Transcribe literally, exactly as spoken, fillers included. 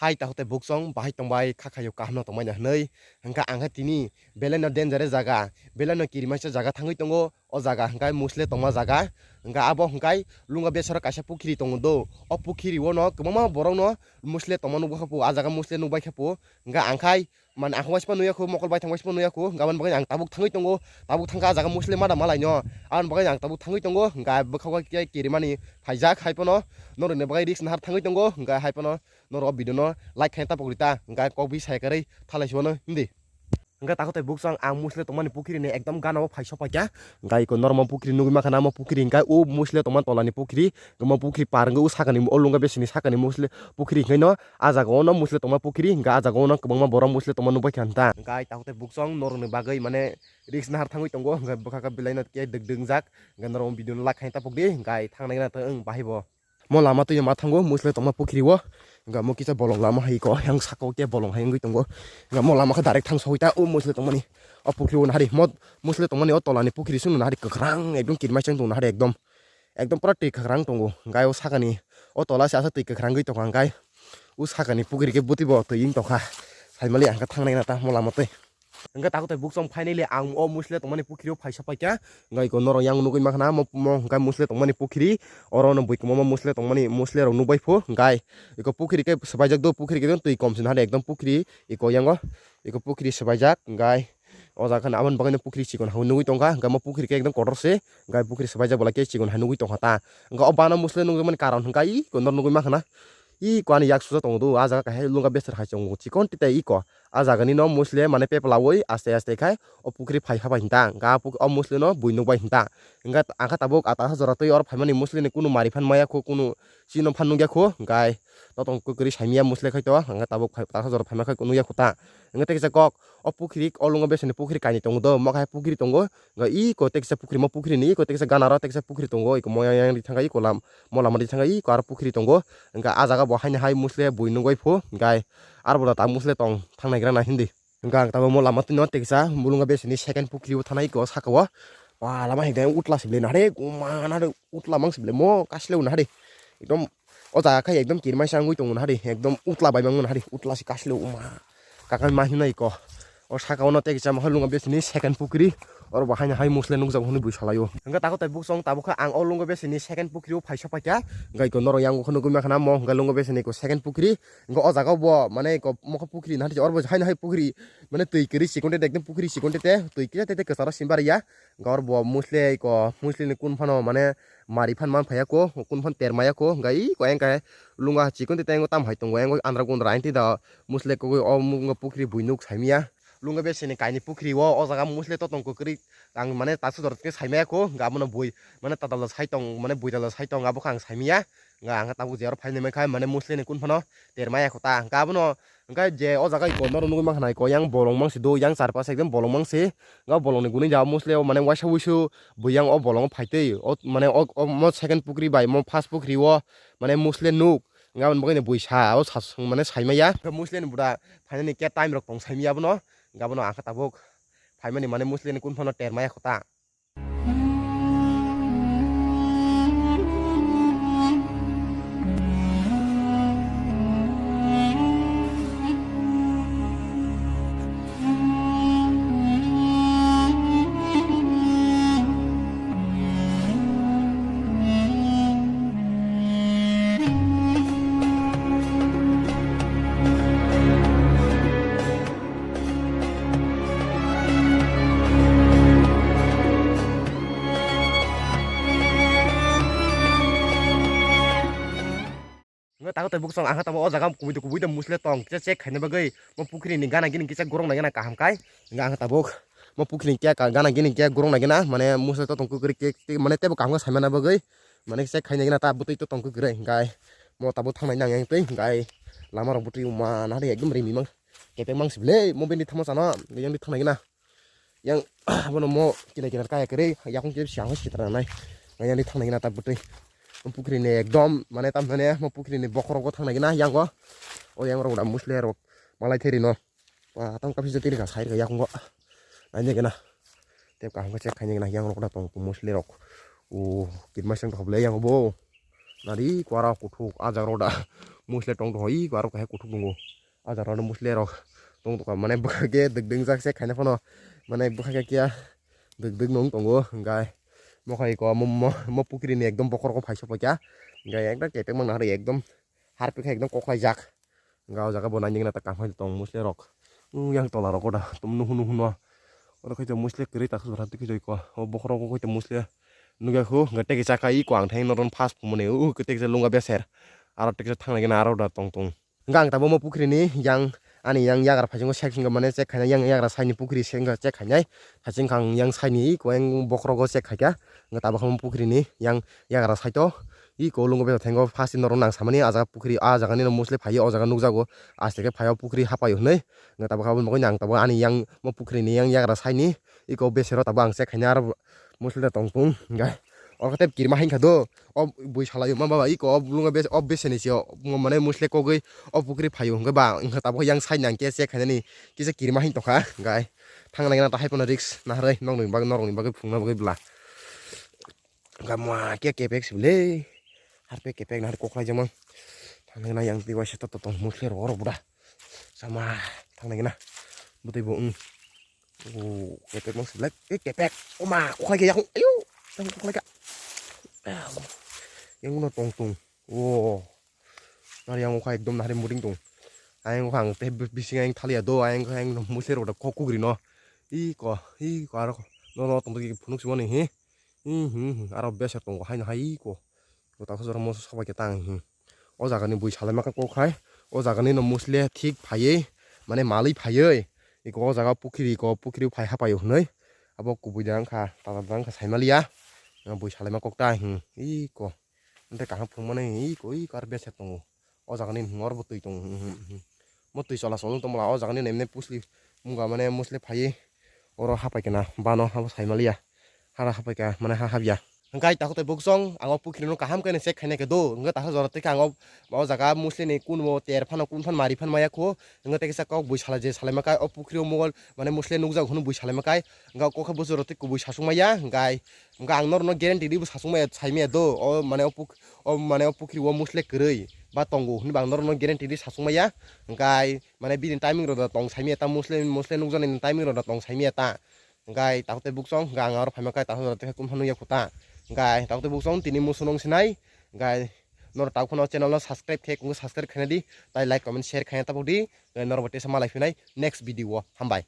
Hai takhuk tei buksong bahai tongbai kha khaio kaham no tongmani hwnwi. Hwnkha ang khe tini belai no dangerous jaga, belai no kirimaisa jaga thangwi tongo. O jaga hwnkha musle tongma jaga. Hwnkha abo hwnkha Lunga Besaro kaisa pukhiri tongo do. O pukhiri o no kwbangma borok no musle tongma nukbai kha pho, a jaga musle nukbai kha pho. Hwnkha ang khai man ang waisma nuya khu, mokol bai thang waisma nuya khu. Hwnkha aboni bagwi ang tabuk thangwi tongo. Tabuk thangkha a jaga musle mada malai no. Aboni bagwi ang tabuk thangwi tongo. Hwnkha bwkha o khe kirimani phaijak hai phano norok ni bagwi risk nahar thangwi tongo. Hwnkha hai phano norok video no like khaina tapok rita, hwnkha kok bai sai kwrwi thalai se wano hindi. Hwnkha takhuk tei buksong ang musle tongmani pukhiri ni ekdom gana o phai sok paikha, hwnkha iko norok mo pukhiri nugwi mankha na, mo pukhiri hwnkha o musle tongma tola ni pukhiri, hwnkha mo pukhiri par wngwi o sakani o Lunga Besini sakani musle pukhiri hwnkhe no a jaga o no musle tongma pukhiri, hwnkha a jaga o no kwbangma borok musle tongma nukbai kha hwnta. Hwnkha takhuk tei buksong norok ni bagwi mane risk nahar thangwi tongo, hwnkha bwkha khe belai no khe dwk dwngjak, hwnkha norok video no like khaina tapok di, hwnkha thangnai gana tong bahai bo. Mo lama twi ma thango musle tongma pukhiri o. Hwnkha mo kisa bolong lama hai ko yang saka o khe bolong hai wngwi tongo. Hwnkha mo lama khe direct thang sogwi ta o musle tongmani o pukhiri o nahari. Mo musle tongmani o tola ni pukhiri song nahari kwkhwrang ekdom kirmai chang tong nahari ekdom. Ekdom pura twi kwkhwrang tongo. Hwnkha o sakani o tola se aswk twi kwkhwrang wngwi tongkha hwnkha o sakani pukhiri khe bwtwi bo twi wng tongkha. Saimali ang khe thangnai na ta mo lama twi. Hwnkhe takhuk tei buksong finally ang o musle tongmani pukhiri o phai sok paikha. Hwnkhe iko norok yang nugwi mankha na mo, mo hwnkhe musle tongmani pukhiri. Oro no bui kwbangma musle tongmani, musle rok nukbai phu. Hwnkhe iko pukhiri khe swbaijak do, pukhiri khe twi kom se nahari ekdom pukhiri iko yango. Iko pukhiri swbaijak hwnkhe o jaga kheno aboni bagwi no pukhiri chikon hai nugwi tongkha. Hwnkhe mo pukhiri khe ekdom kotor se. Hwnkhe pukhiri swbaijak bolai khe chikon hai nugwi tongkha ta. Hwnkhe o bana musle nukjakmani karon hwnkhe iko norok nugwi mankha na. Iko ani yak susa tongo do, a jaga kahai Lunga Besar hai chongo chikon tei iko. A jaga ni no musle mane peplawi aste aste khai o pukhiri phai kha bai hinta. Hwnkha o puk-, o musle no bui nukbai hinta. Hwnkha ang kha tabuk atasa jora twi oro phaimani musle ni kunu mari phan maya khu, kunu chino phan nukya khu. Hwnkha totong kwkri saimya musle khai to. Hwnkha tabuk phai, atasa jora phaima khai nukya khu ta. Hwnkha tei kisa kok o pukhiri, o Lunga Besar ni pukhiri kainwi tongo do, mo khai pukhiri tongo. Hwnkha iko tei kisa pukhiri, mo pukhiri ni iko tei kisa gana ro tei kisa pukhiri tongo, iko mo yang yang ri thangkha iko lam, mo lama ri thangkha iko aro pukhiri tongo. Hwnkha a jaga bo haino hai musle bui nugwi phu, hwnkha aro bo da ta musle tong thangnai gra na hindi. Hwnkha ang tabuk mo lama twi no tei kisa Lunga Besar ni second pukhiri o thanai iko saka o. Wa lama hekdai utla se bele nahari, uma nahari utla mang se bele mo kasle o nahari. Ekdom o jaga khai ekdom kirmai sa wngwi tongo nahari, ekdom utla bai mangno nahari, utla se kasle o uma. Kakal ma hinai ko. O saka o no tei kisa mohor Lunga Besini second pukhiri. Oro bo haino hai musle nukjago hwnwi bui salaio. Hwnkhe takhuk tei buksong tabuk kha ang o Lunga Besini second pukhiri o phai sok paikha. Hwnkhe iko norok yang ukho nugwi mankha na mo hwnkhe Lunga Besini ko second pukhiri. Hwnkhe o jaga o bo mane iko mokho pukhiri nahari oro bo haino hai pukhiri mane twi kwrwi chikon tete ekdom pukhiri chikon tete twi kisa tete kwcharo simbar ya. Hwnkhe oro bo musle iko musle ni kun phano mane mari phan man phaiya ko kun phan ter maya ko hwnkhe iko engkhe Lunga chikon tete engo tam hai tongo engo andra kun rain twi da. Musle kogwi o mung pukhiri bui nuk saimya. Lunga Besini kaini pukhiri o, o jaga musle totong kwkrwi. Ang mane tasu dor khe saimaya kho, hwnkhe abono bui, mane tadal sai tong, mane bui dal sai tong, abo khe ang saimaya. Hwnkhe ang tabuk je aro phainai mankha, mane musle ni kun phano ter maya kho ta. Hwnkhe abono, hwnkhe je o jaga iko norok nugwi mankha na iko, yang bolong mangsi do, yang char pas ekdom bolong mangsi. Hwnkhe bolong ni gwnwi ja musle o, mane waisa wuisu bui yang o bolong o phaitwi, o mane o, o mo second pukhiri bai mo first pukhiri o, mane musle nuk. Hwnkhe aboni bagwi no bui sa, o sa, mane saimaya. Hwnkhe musle ni buda phainani khe time rok tong saimaya abono. Hwnkhe abono ang khe tabuk phaimani mane musle ni kun phano ter maya kho ta. Hwnkhe tabuk tei buksong ang khe tabuk o jaga kubui kubui de musle tong kisa check khaina bagwi mo pukhiri ni gana gini kisa gorok nai gana kaham kai. Hwnkhe ang khe tabuk mo pukhiri ni kisa gana gini kisa gorok nai gana mane musle to tong kwkrwi khe mane tebo kaham khe saimana bagwi mane check khaina gana ta bwtwi to tong kwkrwi hwnkhe mo tabuk thangnai nang yang twi hwnkhe lama rok bwtwi ma nari ekdom rimi mang kepeng mang sibile mo bini thamo chana yang twi thangnai gana. Yang abono mo kina kina kaya kere yakung kiri siang sitra nai. Yang di thang nai na ta butui. Pukhri ni ekdom mane tam mane mo pukhri ni bokhorok bo thang nai na yang go. O yang rok da musle rok malai theri no. Wa tam kapi jati ka sai ka yakung go. Nai ne kena. Tep kaham ka check khai ne kena yang rok da tong musle rok. O kit masang thok le yang bo. Nari kwara kuthuk ajak rok da. Musle tong tong iko aro kaisa kuthuk tongo. O jaga rok musle rok tong tong mane bwkha khe dwk dwk jak se khaina phano mane bwkha khe kiya dwk dwk nung tongo hwnkhe mo khai ko mo mo pukri ni ekdom bokhorok phai sokphaikha hwnkhe ekdom kepek mang nahari ekdom harpikha ekdom koklai jak. Hwnkhe o jaga bo nainwi gana ta kaham tong musle rok yang tola rok da tum nuhu nuhu no oro khai musle kwrwi ta khwlai twi ko o bokhorok khai musle nugya khu hwnkhe tei kisa kai ko ang thai noron fast phumani u tei kisa lunga beser aro tei kisa thangnai gana aro da tong tong. Hwnkhe ang tabuk omo pukri ni yang ani yang yagra phai swngo sek swngo mane check khainai yang yagra side ni pukri sengkha check khainai. Haching kha ang yang side ni iko yang bokhorogo check khaikha. Hwnkhe tabuk kha omo pukri ni yang yagra side o iko lungo besa thango first ni norok nang samani ah jaga pukri ah jaga nino mostly phaio oh jaga nukjago. Aste khe phaio pukri hapaio hwnwi. Hwnkhe tabuk kha omo bagwi ang tabuk ani yang omo pukri ni yang yagra side ni iko besero tabuk ang check khainai aro. Musle da tong tung hwnkhe. Oro khe tei kirima hainkha do. O bui salai ma baba iko o bwlwngo bes o beseni se o mane musle kogwi o pukri phaio hwnkhe ba wngkha tabuk yang side nang khe check khainani kisa kirima hain tongkha hwnkhe. Thang nai gana tahai phano risk naharwi nokni bagwi norokni bagwi phungna bagwi bwla. Hwnkhe ma khe kepek sibole. Harpe kepek nahar koklai jama. Thang nai gana yang twi waisa to tong musle rw rw buda. Sama thang nai gana. Bwtwi bo wng. Oh, kepek mang silai. Eh, kepek. Oma, ukhai ke yakung. Ayo, yang ukhai ka. Yang uno tong tong. Oh. Nari yang ukhai ekdom nari muring tong. Ayang ukhang teh bising ayang thalia do ayang ayang musir rok kok kugri no. I ko, i ko aro no no tong tong phunuk simani he. Hmm, hmm, hmm. Aro besa tongo haino hai ko. Ko ta khosor mo sabai ke tang, hmm. O jaga ni bui salai maka kok hai. O jaga ni no musle thik phaiye. Mane malai phaiye. Iko o jaga pukiri ko pukiri phai hapai hwnwi. Abo kubui dang kha, tata dang kha saimaliya. Bui salai ma kok ta, hmm. Iko. Ante kaham phung mane iko, iko ar besa tongo. O jaga ni hwnwi oro bo twi tongo. Hmm, hmm, hmm. Mo twi chola chol tongmala o jaga ni nemne pusli. Munga mane musle phaiye. Oro hapai kana bano habo saimaliya. Hara hapai ka mane ha habya. Hwnkhe takhuk tei buksong ang o pukhirino kaham khe check khaina khe do. Hwnkhe takhuk jora tei khe ang o jaga musli ni kun bo ter phano kun phan mari phan maya kho. Hwnkhe tei kisa kok bui salai je salai ma kai o pukhiri o mugol mane musli nukjak hwnwi bui salai ma kai. Hwnkhe o kok khe bwswk rw tei kubui sasuk maya. Hwnkhe hwnkhe ang norokno guarantee ribo sasuk maya sai maya do. O mane o puk o mane o pukhiri o musli kwrwi ba tongo hwnwi bo ang norokno guarantee ri sasuk maya. Hwnkhe mane bini timing rok da tong saimaya ta musle musle nukjaknai timing rok da tong saimaya ta. Hwnkhe takhuk tei buksong hwnkhe ang aro phaima khe takhuk jora tei khe kun phano yakho ta. Hwnkhe takhuk tei buksong tini musu nung sinai. Hwnkhe norok takhuk phano channel no subscribe khe kung subscribe khaina di. Tai like comment share khaina tabuk di. Hwnkhe norok bo tesa malai phinai next video o. Hambai.